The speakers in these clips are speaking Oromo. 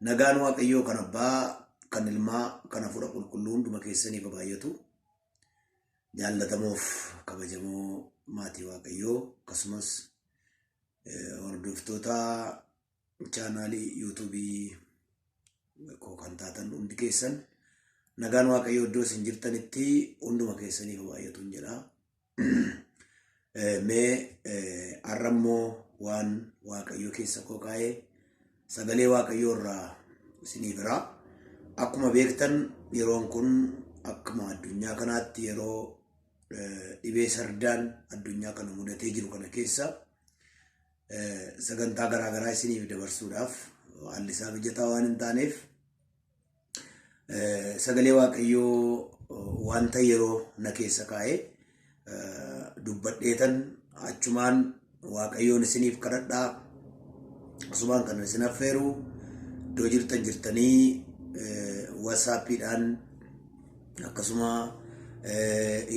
Nagaan Waaqayyoo kan Abbaa, kan Ilmaa, kan Hafuura Qulqulluu hunduma keessaniif haa baay'atu. Jaallatamoof kabajamoo maatii Waaqayyoo akkasumas hordoftoota chaanaalii yuutuubii koo kan taatan hundi keessan nagaan Waaqayyoo iddoo isin jirtanitti hunduma keessaniif haa baay'atu jedha. Mee har'a immoo waan Waaqayyo keessa koo kaa'ee sagalee Waaqayyoo irraa isiniif hira. Akkuma beektan yeroon kun akkuma addunyaa kanaatti yeroo dhibee sardaan addunyaa kana mudatee jiru kana keessa sagantaa garaa garaa isiniif dabarsuudhaaf haalli isaa mijataa waan hin taaneef Sagalee Waaqayyoo wanta yeroo na keessa kaa'e dubbadheetan achumaan Waaqayyoon isiniif kadhadhaa. Asumaan kan isin affeeru iddoo jirtan jirtanii wasaappiidhaan akkasuma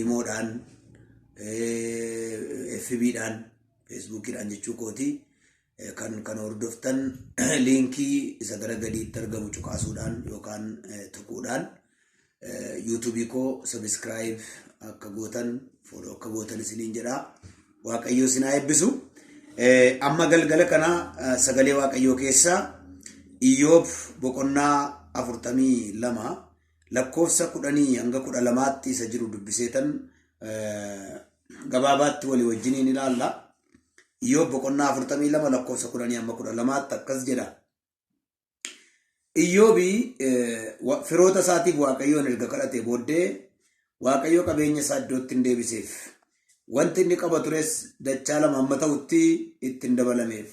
imoodhaan FBdhaan feesbuukiidhaan jechuu kooti. Kan kana hordoftan liinkii isa gara gadiitti argamu cuqaasuudhaan yookaan tuquudhaan yuutuubii koo sabiskiraayib akka gootan fooloo akka gootan isiniin jedha. Waaqayyo isin haa eebbisu. Amma galgala kana sagalee Waaqayyoo keessa Iyyoob boqonnaa 42 lakkoofsa 10 hanga 12tti isa jiru dubbiseetan gabaabaatti walii wajjiniin ilaalla. Iyyoob boqonnaa 42 lakkoofsa 10 hamma 12tti akkas jedha. Iyyoobi firoota isaatiif Waaqayyoon erga kadhatee booddee Waaqayyo qabeenya isaa iddootti hin deebiseef. Wanti inni qaba tures dachaa lama hamma ta'utti itti hin dabalameef.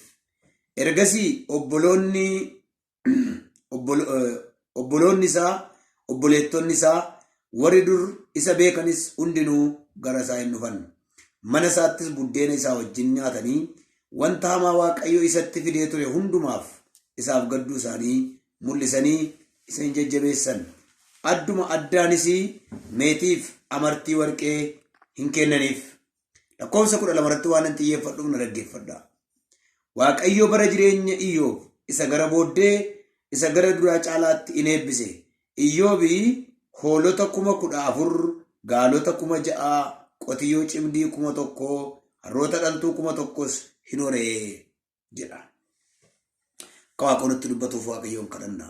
Ergasii obboloonni Obboloonni isaa, obboleettonni isaa, warri dur isa beekanis hundinuu gara isaa hin dhufan. Mana isaattis buddeena isaa wajjin nyaatanii wanta hamaa Waaqayyo isatti fidee ture hundumaaf isaaf gadduu isaanii mul'isanii isa hin jajjabeessan. Adduma addaanis meetiif amartii warqee hin kennaniif. Lakkoofsa 12 irratti waan hin xiyyeeffadhuuf na dhaggeeffadhaa. Waaqayyo bara jireenya Iyyoob isa gara booddee isa gara duraa caalaatti in eebbise. Iyyoobi hoolota 14,000, gaalota 6,000, qotiyyoo cimdii 1,000, harroota dhaltuu 1,000s hin hore jedha. Akka Waaqoo nutti dubbatuuf Waaqayyoon kadhanna.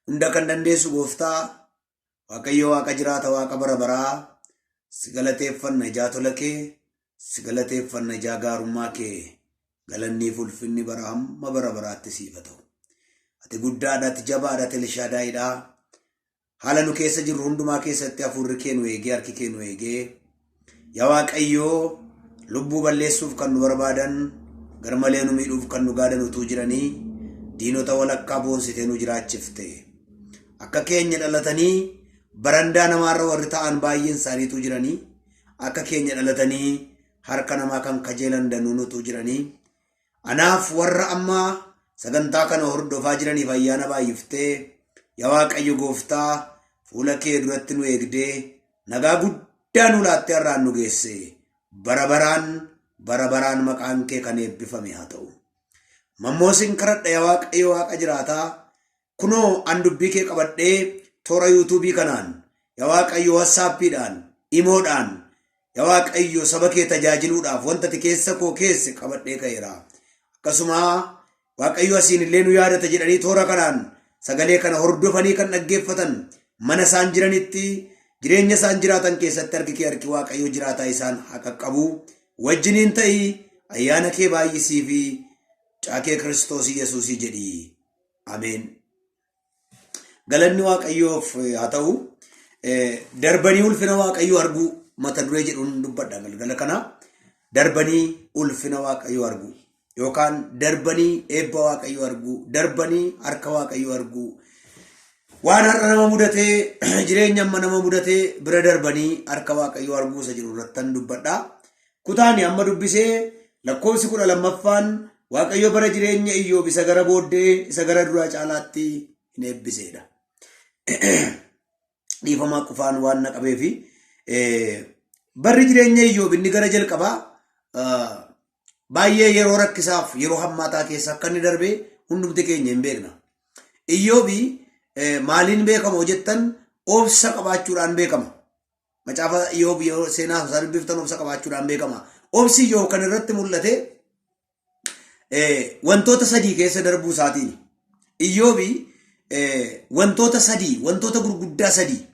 Hunda kan dandeessu gooftaa Waaqayyo Waaqa jiraata Waaqa bara baraa si galateeffanna ijaa tola kee si galateeffanna ijaa gaarummaa kee galanniif ulfinni bara hamma bara baraatti siif haa ta'u. Ati guddaadha, ati jabaadha, ati Elshaadaayidha. Haala nu keessa jirru hundumaa keessatti hafuurri kee nu eegee, harki kee nu eegee. Yaa Waaqayyoo lubbuu balleessuuf kan nu barbaadan garmalee nu miidhuuf kan nu gaadan utuu jiranii diinota walakkaa boonsitee nu jiraachifte. Akka keenya dhalatanii barandaa namaarra warri ta'an baay'een isaaniitu jiranii akka keenya dhalatanii harka namaa kan kajeelan danuun utuu jiranii anaaf warra amma sagantaa kana hordofaa jiraniif ayyaana baay'iftee yaa Waaqayyo gooftaa fuula kee duratti nu eegdee nagaa guddaa nu laattee har'aan nu geesse bara baraan bara baraan maqaan kee kan eebbifame haa ta'u. Mammoo sin kadhadha yaa Waaqayyo Waaqa jiraataa Kunoo an dubbii kee qabadhee toora yuutuubii kanaan yaa Waaqayyo wassaappiidhaan imoodhaan yaa Waaqayyo saba kee tajaajiluudhaaf wanta ati keessa koo keesse qabadhee ka'eera. Akkasuma Waaqayyo asiin illee nu yaadata jedhanii toora kanaan sagalee kana hordofanii kan dhaggeeffatan mana isaan jiranitti jireenya isaan jiraatan keessatti harki kee harki Waaqayyo jiraataa isaan haa qaqqabu. Wajjiniin ta'ii ayyaana kee baay'isii fi caakee Kiristoos Yesuusii jedhii. Ameen. Galanni Waaqayyoof haa ta'u. Darbanii ulfina Waaqayyoo arguu mata duree jedhuun dubbadha galgala kana. Darbanii ulfina Waaqayyoo arguu yookaan darbanii eebba Waaqayyoo arguu, darbanii harka Waaqayyoo arguu. Waan har'a nama mudatee jireenya amma nama mudatee bira darbanii harka Waaqayyoo arguu isa jedhu irrattan dubbadha. Kutaani amma dubbisee lakkoofsi 12ffaan Waaqayyo bara jireenya Iyyoob isa gara booddee isa gara duraa caalaatti hin eebbiseedha. Dhiifamaa qufaan waan na qabeefi barri jireenya Iyyoob inni gara jalqabaa baay'ee yeroo rakkisaaf yeroo hammaataa keessa akka inni darbe hundumti keenya hin beekna. Iyyoobi maaliin beekama hoo jettan obsa qabaachuudhaan beekama. Macaafa Iyyoob yeroo seenaa isaa dubbiftan obsa qabaachuudhaan beekama. Obsi Iyyoob kan irratti mul'ate wantoota sadii keessa darbuu isaatiin. Iyyoobi wantoota sadii, wantoota gurguddaa sadii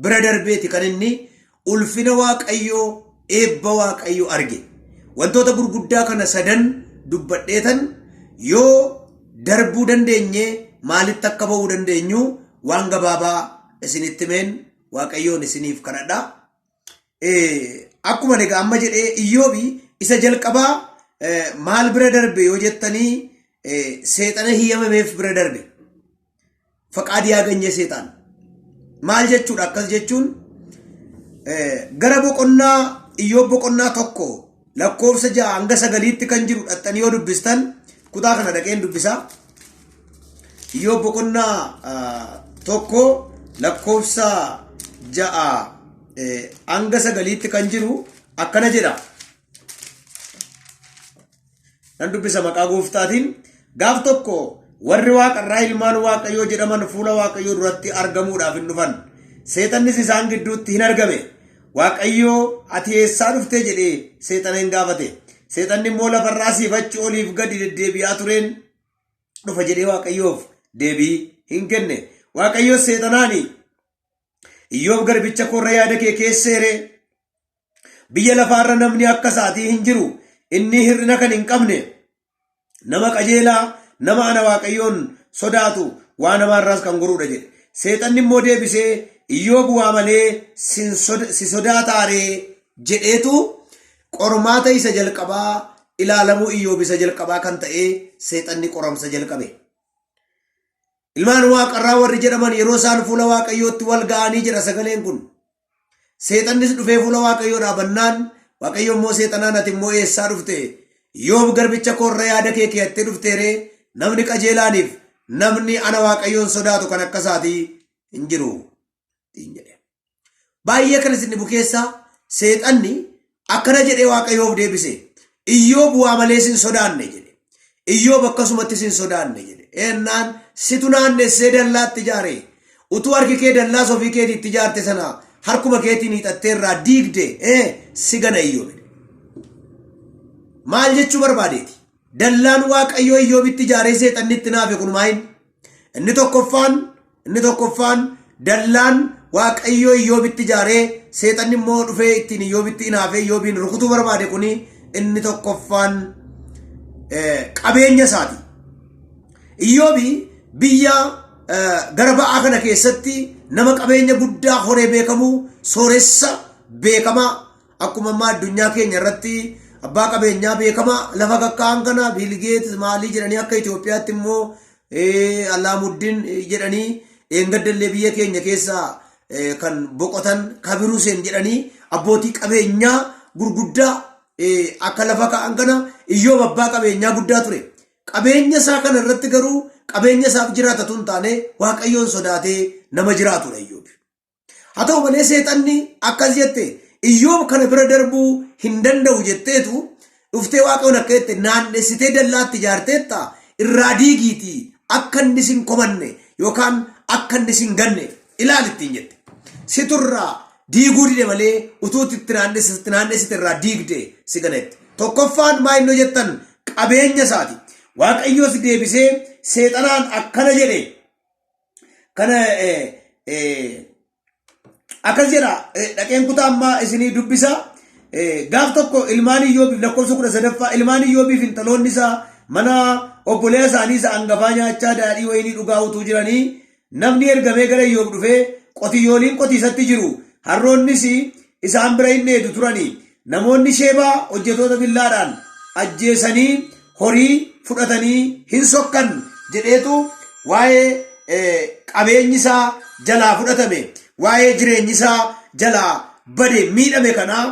bira darbeeti kan inni ulfina Waaqayyoo, eebba Waaqayyoo arge. Wantoota gurguddaa kana sadan dubbadheetan yoo darbuu dandeenye maalitti akka ba'uu dandeenyu waan gabaabaa isinitti himeen Waaqayyoon isiniif kadhadha. Akkuma egaa amma jedhee Iyyoobi isa jalqabaa maal bira darbe yoo jettanii seexana hiyyamameef bira darbe. Faqaad yaaganyee seexaan. Maal jechuudha akkas jechuun gara boqonnaa Iyyoob boqonnaa 1 lakkoofsa 6 hanga 9tti kan jiru dhaxxanii yoo dubbistan kutaa kana dhaqeen dubbisaa. Iyyoob boqonnaa 1 lakkoofsa 6 hanga 9tti kan jiru akkana jedha. Nan dubbisa maqaa gooftaatiin. Gaaf tokko warri waaqarraa ilmaan Waaqayyoo jedhaman fuula Waaqayyoo duratti argamuudhaaf hin dhufan. Seexannis isaan gidduutti hin argame. Waaqayyoo ati eessaa dhuftee jedhee seexana hin gaafate. Seexanni immoo lafarraa siif achi oliif gadi deddeebi'aa tureen dhufa jedhee Waaqayyoof deebii hin kenne. Waaqayyoos seexanaani Iyyoob garbicha koorra yaada kee keesseeree Biyya lafaarra namni akka isaatii hin jiru. Inni hir'ina kan hin qabne nama qajeelaa, nama ana Waaqayyoon sodaatu, waan hamaarraas kan goruudha jedhe. Seexanni immoo deebisee Iyyoob waa malee si sodaataaree jedheetu qormaata isa jalqabaa ilaalamuu Iyyoob isa jalqabaa kan ta'e seexanni qoramsa jalqabe. Ilmaan waaqarraa warri jedhaman yeroo isaan fuula Waaqayyootti wal ga'anii jedha sagaleen kun. Seexannis dhufee fuula Waaqayyoo dhaabannaan Waaqayyo immoo seexanaan ati immoo eessaa dhufte? Iyyoob garbicha koorra yaada kee keeyattee dhufteeree namni qajeelaaniif namni ana Waaqayyoon sodaatu kan akka isaatii hin jiru. Ittiin jedhe. Baay'ee kan isin dhibu keessaa seexanni akkana jedhee Waaqayyoof deebise. Iyyoob waa malee sin sodaanne jedhe. Iyyoob akkasumatti sin sodaanne jedhe. Ennaan situ naannessee dallaatti ijaare. Utuu harki kee dallaas ofii keetii itti ijaarte sana harkuma keetiin hiixattee irraa diigde si gana Iyyoob. Maal jechuu barbaadeeti? Dallaan Waaqayyoo Iyyoobitti ijaaree seexanni itti naafe kun maayin? Inni tokkoffaan inni tokkoffaan dallaan Waaqayyoo Iyyoobitti ijaaree seexanni immoo dhufee ittiin Iyyoobitti inaafee Iyyoobiin rukutuu barbaade kuni inni tokkoffaan qabeenya isaati. Iyyoobi biyya gara ba'aa kana keessatti nama qabeenya guddaa horee beekamu sooressa beekamaa Akkuma ammaa addunyaa keenya irratti abbaa qabeenyaa beekamaa lafa kakkaa'an kana Biilgeet maalii jedhanii akka Itoophiyaatti immoo Allaamuddin jedhanii dheengadda biyya keenya keessaa kan boqotan Kabir Huseen jedhanii abbootii qabeenyaa gurguddaa akka lafa kaa'an kana Iyyoob abbaa qabeenyaa guddaa ture. Qabeenya isaa kana irratti garuu qabeenya isaaf jiraata tun taane Waaqayyoon sodaatee nama jiraatudha Iyyoob. Haa ta'u malee seexanni akkas jette Iyyoob kana bira darbuu hin danda'u jetteetu dhuftee waaqayyoon akka jette naannessitee dallaatti ijaarteetta irraa diigiitii akka inni sin komanne yookaan akka inni sin ganne ilaali ittiin jette. Siturraa diiguu dide malee utuu itti naannessite irraa diigde si gana jette. Tokkoffaan maa inni jettan qabeenya isaati. Waaqayyoos deebisee seexanaan akkana jedhe. Kana akkas jedha dhaqeen kutaa ammaa isinii dubbisa. Gaaf tokko ilmaan Iyyoobiif lakkoofsa 13ffaa ilmaan Iyyoobiif intaloonni isaa mana obboleessa isaanii isa angafaa nyaachaa daadhii wayinii dhugaa utuu jiranii namni ergamee gara Iyyoob dhufee qotiyyooliin qotiisatti jiru harroonnis isaan bira hin dheedu turanii namoonni Sheebaa hojjetoota billaadhaan ajjeesanii horii fudhatanii hin sokkan jedheetu waa'ee qabeenyi isaa jalaa fudhatame waa'ee jireenyi isaa jalaa bade miidhame kanaa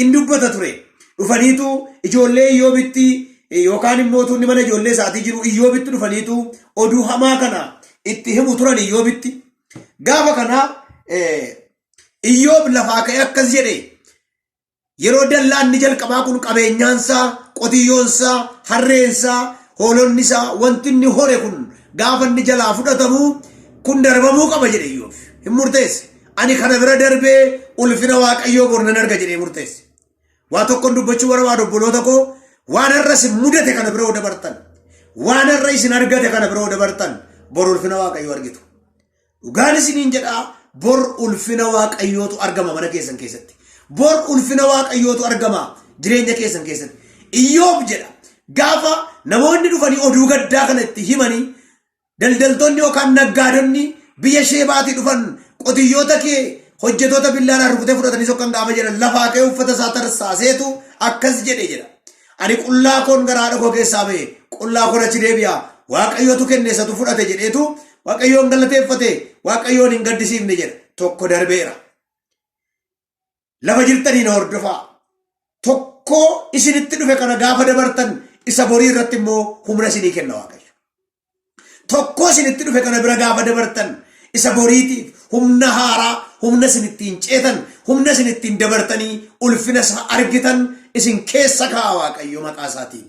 in dubbata ture. Dhufaniitu ijoollee Iyyoobitti yookaan immoo tuunni mana ijoollee isaatii jiru Iyyoobitti dhufaniitu oduu hamaa kana itti himu turan Iyyoobitti. Gaafa kana Iyyoob lafaa ka'ee akkas jedhe Yeroo dallaan inni jalqabaa kun qabeenyaansaa, qotiyyoonsaa, harreensaa, hoolonnisaa, wanti inni hore kun gaafa inni jalaa fudhatamu kun darbamuu qaba jedhe Iyyoob. Hin murteesse. Ani kana bira darbee ulfina Waaqayyoo bor nan arga jedhee murteesse. Waa tokkon dubbachuu barbaadu obboloota koo waan har'a isin mudate kana bira yoo dabartan waan har'a isin argate kana bira yoo dabartan bor ulfina Waaqayyoo argitu. Dhugaan isiniin jedhaa bor ulfina Waaqayyootu argama mana keessan keessatti. Bor ulfina Waaqayyootu argama jireenya keessan keessatti. Iyyoob jedha gaafa namoonni dhufanii oduu gaddaa kana itti himanii daldaltoonni yookaan naggaadonni biyya Sheebaatii dhufan qotiyyoota kee hojjetoota billaadhaan rukutee fudhatanii sokkan gaafa jedhan lafaa ka'ee uffata isaa tarsaaseetu akkas jedhe jedha. Ani qullaa koon gara haadha koo keessaa ba'e, qullaa koon achi deebi'a, Waaqayyotu kenne isatu fudhate jedheetu Waaqayyoon galateeffate, Waaqayyoon hin gaddisiifne jedha. Tokko darbeera. Lafa jirtanii na hordofaa. Tokko isinitti dhufe kana gaafa dabartan isa borii irratti immoo humna isinii kenna Waaqayyo. Tokko isinitti dhufe kana bira gaafa dabartan isa boriitiif humna haaraa, humna isin ittiin ceetan, humna isin ittiin dabartanii ulfina isaa argitan isin keessa kaa'a Waaqayyo maqaa isaatiin.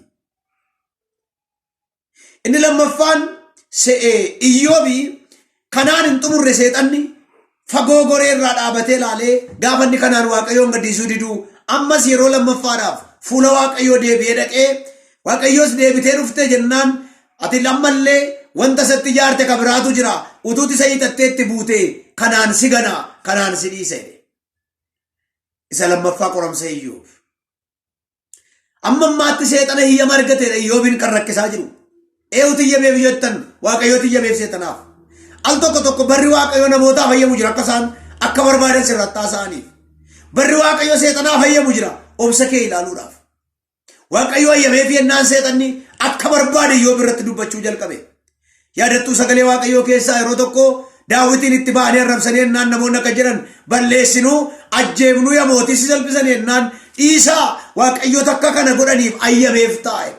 Inni lammaffaan Iyyoobi kanaan hin xumurre seexanni fagoo goree irraa dhaabatee ilaalee gaafa inni kanaan Waaqayyoon gaddisuu diduu ammas yeroo lammaffaadhaaf fuula Waaqayyoo deebi'ee dhaqee Waaqayyoos deebitee dhuftee jennaan ati ammallee wanta isatti ijaarte ka biraatu jira utuuti isa hiixattee itti buute kanaan si gana kanaan si dhiisa jedhe. Isa lammaffaa qoramsa Iyyoob. Amma ammaatti seexana hiyyama argateedha Iyyoobin kan rakkisaa jiru. Eewutu iyyameef jettan Waaqayyootu iyyameef seexanaaf. Al tokko tokko barri Waaqayyoo namootaaf hayyamu jira akka isaan akka barbaadan sirratti haasa'aniif. Barri Waaqayyoo seexanaaf hayyamu jira obsa kee ilaaluudhaaf. Waaqayyoo hayyameef yennaan seexanni akka barbaade Iyyoob irratti dubbachuu jalqabe. Yaadattuu sagalee Waaqayyoo keessaa yeroo tokko Daawitiin itti ba'anii arrabsanii ennaan namoonni akka jedhan balleessinuu ajjeefnuu ya mootii si salphisanii ennaan dhiisaa Waaqayyo takka kana godhaniif ayyameef taa'e.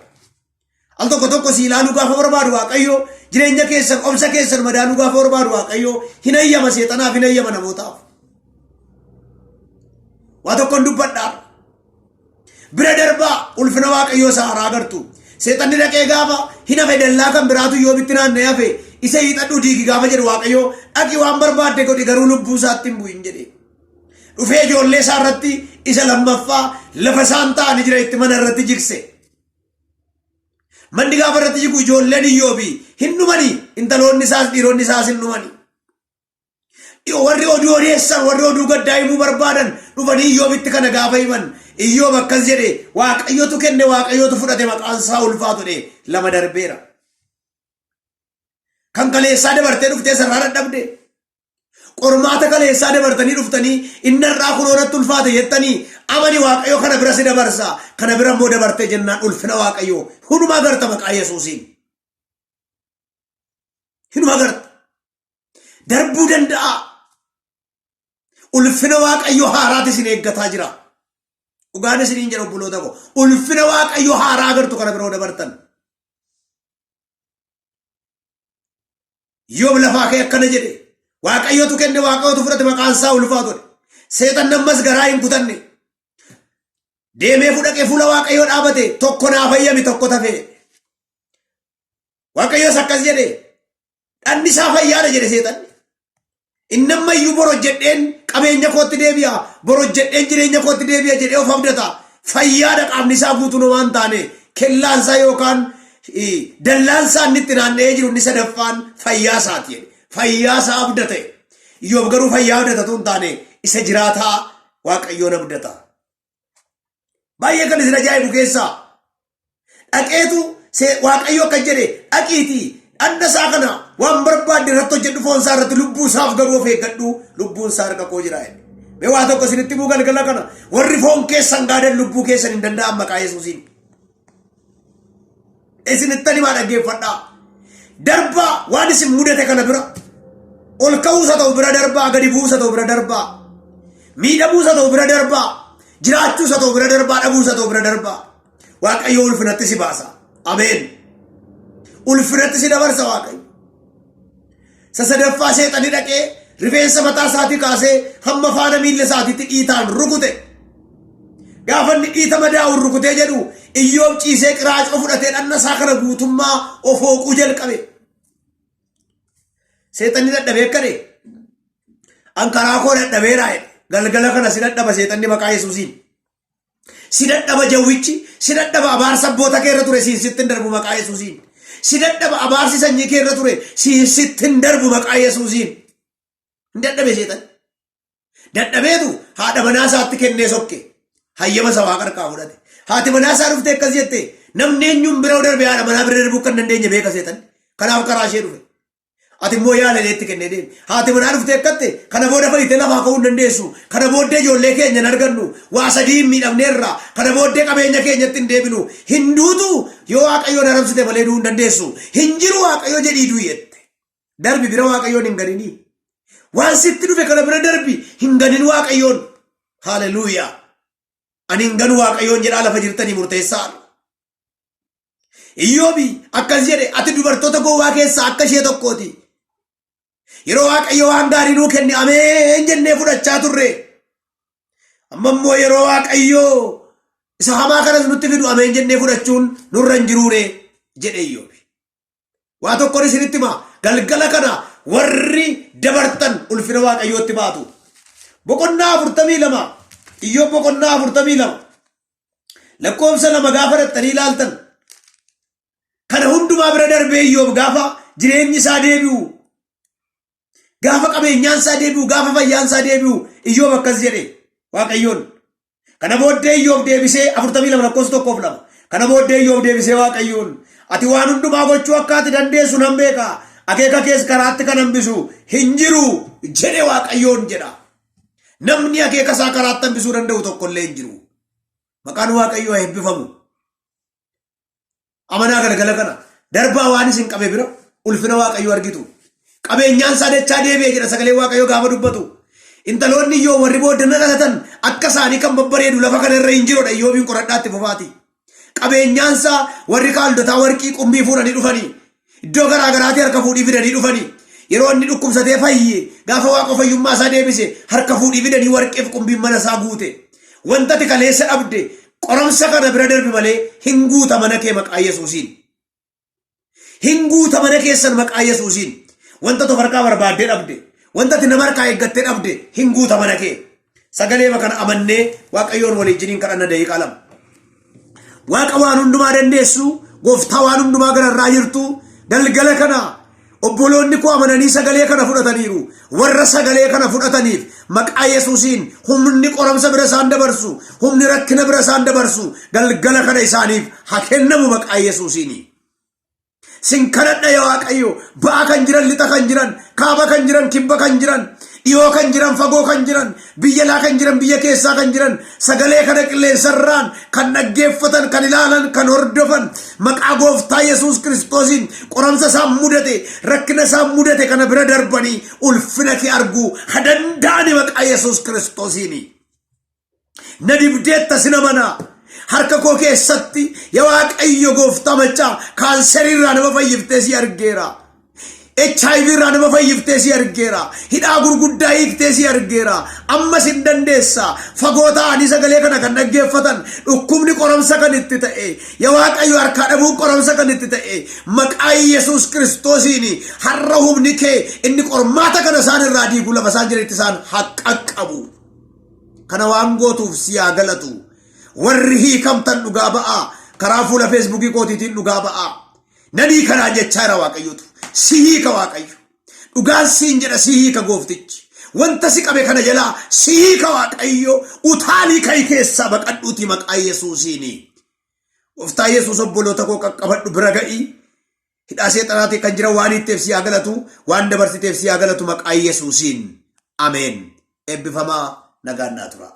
Al tokko tokko si ilaaluu gaafa barbaadu Waaqayyo jireenya keessan obsa keessan madaaluu gaafa barbaadu Waaqayyo hin ayyama seexanaaf hin ayyama namootaaf. Waa tokkon dubbadhaa. Bira darbaa ulfina Waaqayyoo isa haaraa agartu. Seexanni dhaqee gaafa hin hafe dallaa kan biraatu Iyyoobitti naanna'ee hafe isa hiixadhu diigi gaafa jedhu Waaqayyoo dhaqi waan barbaadde godhi garuu lubbuu isaatti hin bu'in jedhe. Dhufee ijoollee isaa irratti isa lammaffaa lafa isaan taa'anii jiranitti mana irratti jigse. Manni gaafa irratti jigu ijoolleen Iyyoobi hin dhumanii intaloonni isaas dhiironni isaas hin dhumanii. Warri oduu odeessan, warri oduu gaddaa himuu barbaadan dhufanii Iyyoobitti kana gaafa himan. Iyyoob akkas jedhe, Waaqayyotu kenne, Waaqayyotu fudhate maqaan isaa ulfaatu jedhe lama darbeera. Kan kaleessaa dabartee dhuftee sarraa dadhabde. Qormaata kaleessaa dabartanii dhuftanii inni har'aa kunoo natti ulfaate jettanii amani Waaqayyo kana bira si dabarsa. Kana bira immoo dabartee jennaan ulfina Waaqayyoo hundumaa agarta maqaa Yesuusiin. Hinuma agarta. Darbuu danda'a. Ulfina Waaqayyo haaraati isin eeggataa jira. Dhugaan isiniin jedha obboloota koo. Ulfina Waaqayyo haaraa agartu kana biroo dabartan. Iyyoob lafaa ka'e akkana jedhe. Waaqayyotu kenne Waaqayyotu fudhate maqaan isaa ulfaatu. Seexanni ammas garaa hin kutanne. Deemee fudhaqee fuula Waaqayyoo dhaabate tokko naa fayyami tokko tafe. Waaqayyos akkas jedhe dhanni isaa fayyaadha jedhe seexanni. Inni ammayyuu bor hojjedheen qabeenya kootti deebi'a, bor hojjedheen jireenya kootti deebi'a jedhee of abdata. Fayyaadha qaamni isaa guutuun homaa hin taane kellaan isaa yookaan dallaan isaa inni itti naanna'ee jiru inni sadaffaan fayyaa isaati jedhe. Fayyaa isaa abdate. Iyyoob garuu fayyaa abdatatu hin taane isa jiraataa Waaqayyoon abdata. Baay'ee kan isin ajaa'ibu keessaa dhaqeetu Waaqayyo akka jedhe dhaqiitii dhanna isaa kana waan barbaadde irratti hojjedhu foon isaa irratti lubbuu isaaf garuu of eeggadhu lubbuun isaa harka koo jira jedhe. Mee waa tokko isinitti himuu galgala kana warri foon keessan gaadan lubbuu keessan hin danda'an maqaa Yesuusiin. Isinittan himaa dhaggeeffadhaa. Darbaa waan isin mudate kana bira ol ka'uusa ta'u bira darbaa gadi bu'uusa ta'u bira darbaa miidhamuusa ta'u bira darbaa jiraachuusa ta'u bira darbaa dhabuusa ta'u bira darbaa Waaqayyo ulfinatti si baasa. Ameen. Ulfinatti si dabarsa Waaqayyo. Isa sadaffaa seexanni dhaqee rifeensa mataa isaatii kaasee hamma faana miilla isaatiitti dhiitaan rukute. Gaafa inni dhiita madaa'uun rukutee jedhu Iyyoob ciisee qiraacoo fudhatee dhanna isaa kana guutummaa of hooquu jalqabe. Seexanni dadhabee akka dhee. An karaa koo dadhabeeraa jedhe. Galgala kana si dadhaba seexanni maqaa Yesuusiin. Si dadhaba jawwichi, si dadhaba abaarsa abboota kee irra ture siin sitti hin darbu maqaa Yesuusiin. Si dadhaba abaarsi sanyii kee irra ture siin sitti hin darbu maqaa Yesuusiin. Hin dadhabe seexan. Dadhabeetu haadha manaa isaatti kennee sokke. Hayyama isa waaqa harkaa fudhate. Haati manaa isaa dhuftee akkas jette namni eenyuun bira darbe haadha manaa bira darbuu kan dandeenye beeka seexan. Kanaaf karaa ishee dhufe. Ati immoo yaala itti kennee deemi. Haati manaa dhuftee akkatte kana booda fayyitee lafaa ka'uu hin dandeessu. Kana booddee ijoollee keenya hin argannu. Waa sadii hin miidhamneerra. Kana booddee qabeenya keenyatti hin deebinu. Hin duutu yoo Waaqayyoon haramsite malee du'uu hin dandeessu. Hin jiru Waaqayyo jedhii du'i jette. Darbi bira Waaqayyoon hin ganinii. Waan sitti dhufe kana bira darbi hin ganin Waaqayyoon. Haleluuyaa. Ani hin ganu Waaqayyoon jedhaa lafa jirtanii murteessaa. Iyyoobi akkas jedhe ati dubartoota gowwaa keessaa akka ishee tokkooti. Yeroo Waaqayyo waan gaarii nuu kenne ameen jennee fudhachaa turre. Amma immoo yeroo Waaqayyo isa hamaa kanas nutti fidu ameen jennee fudhachuun nurra hin jiruure jedhe Iyyoobi. Waa tokkoon isinitti himaa galgala kana warri dabartan ulfina Waaqayyootti baatu. Boqonnaa 42 Iyyoob boqonnaa 42 lakkoofsa 2 gaafa dhaxxanii ilaaltan kana hundumaa bira darbee Iyyoob gaafa jireenyi isaa deebi'u gaafa qabeenyaan isaa deebi'u gaafa fayyaan isaa deebi'u Iyyoob akkas jedhe Waaqayyoon. Kana booddee Iyyoob deebisee 42 lakkoofsa 1 fi 2. Kana booddee Iyyoob deebisee Waaqayyoon ati waan hundumaa gochuu akka ati dandeessu nan beeka akeeka kees karaatti kan hambisu hin jiru jedhe Waaqayyoon jedha. Namni akeeka isaa karaatti hambisuu danda'u tokkollee hin jiru. Maqaan Waaqayyoo haa eebbifamu. Amanaa galgala kana darbaa waan isin qabe bira ulfina Waaqayyoo argitu. Qabeenyaan isaa dachaa deebi'e jedha sagalee Waaqayyoo gaafa dubbatu. Intaloonni iyyoo warri booddana dhalatan akka isaanii kan babbareedu lafa kana irra hin jirudha Iyyoobiin qoradhaatti fufaati. Qabeenyaan isaa warri kaaldotaa warqii qumbii fuudhanii dhufanii iddoo garaa garaatii harka fuudhii fidanii dhufanii yeroo inni dhukkubsatee fayye gaafa waaqa fayyummaa isaa deebise harka fuudhii fidanii warqeef qumbiin mana isaa guute. Wanta ati kaleessa dhabde qoramsa kana bira darbi malee hin guuta mana kee maqaa Yesuusiin. Hin guuta mana keessan maqaa Yesuusiin. Wanta ati of harkaa barbaaddee dhabde, wanta ati nama harkaa eeggattee dhabde hin guuta mana kee. Sagalee kana amannee Waaqayyoon waliijjiniin kadhanna daqiiqaa 2. Waaqa waan hundumaa dandeessu, gooftaa waan hundumaa gararraa jirtu, galgala kana obboloonni koo amananii sagalee kana fudhataniiru. Warra sagalee kana fudhataniif maqaa Yesuusiin humni qoramsa bira isaan dabarsu, humni rakkina bira isaan dabarsu galgala kana isaaniif haa kennamu maqaa Yesuusiini. Sin kadhadha yaa Waaqayyo ba'a kan jiran lixa kan jiran kaaba kan jiran kibba kan jiran dhiyoo kan jiran fagoo kan jiran biyya alaa kan jiran biyya keessaa kan jiran sagalee kana qilleensarraan kan dhaggeeffatan kan ilaalan kan hordofan maqaa gooftaa Yesuus Kiristoosiin qoramsa isaan mudate rakkina isaan mudate kana bira darbanii ulfina kee arguu ha danda'ani maqaa Yesuus Kiristoosiini. Na dibdeetta sin amana. Harka koo keessatti yaa Waaqayyo gooftaa maccaa kaanserii irraa nama fayyiftee si argeera. HIV irraa nama fayyiftee si argeera. Hidhaa gurguddaa hiiktee si argeera. Ammas hin dandeessa. Fagoo ta'anii sagalee kana kan dhaggeeffatan dhukkubni qoramsa kan itti ta'e yaa Waaqayyo harkaa dhabuun qoramsa kan itti ta'e maqaa Yesuus Kiristoosiin har'a humni kee inni qormaata kana isaan irraa diigu lafa isaan jiranitti isaan haa qaqqabu. Kana waan gootuuf si haa galatu. Warri hiikamtan dhugaa ba'aa. Karaa fuula feesbuukii kootiitiin dhugaa ba'aa. Nan hiikanaan jechaa jira Waaqayyotu. Si hiika Waaqayyo. Dhugaan siin jedha si hiika gooftichi. Wanta si qabe kana jalaa si hiika Waaqayyo. Utaalii ka'i keessaa baqadhuutii maqaa Yesuusiini. Gooftaa Yesuus obboloota koo qaqqabadhu bira ga'ii. Hidhaa seexanaatii kan jiran waan hiitteef si haa galatu, waan dabarsiteef si haa galatu maqaa Yesuusiin. Ameen. Eebbifamaa nagaan naa turaa.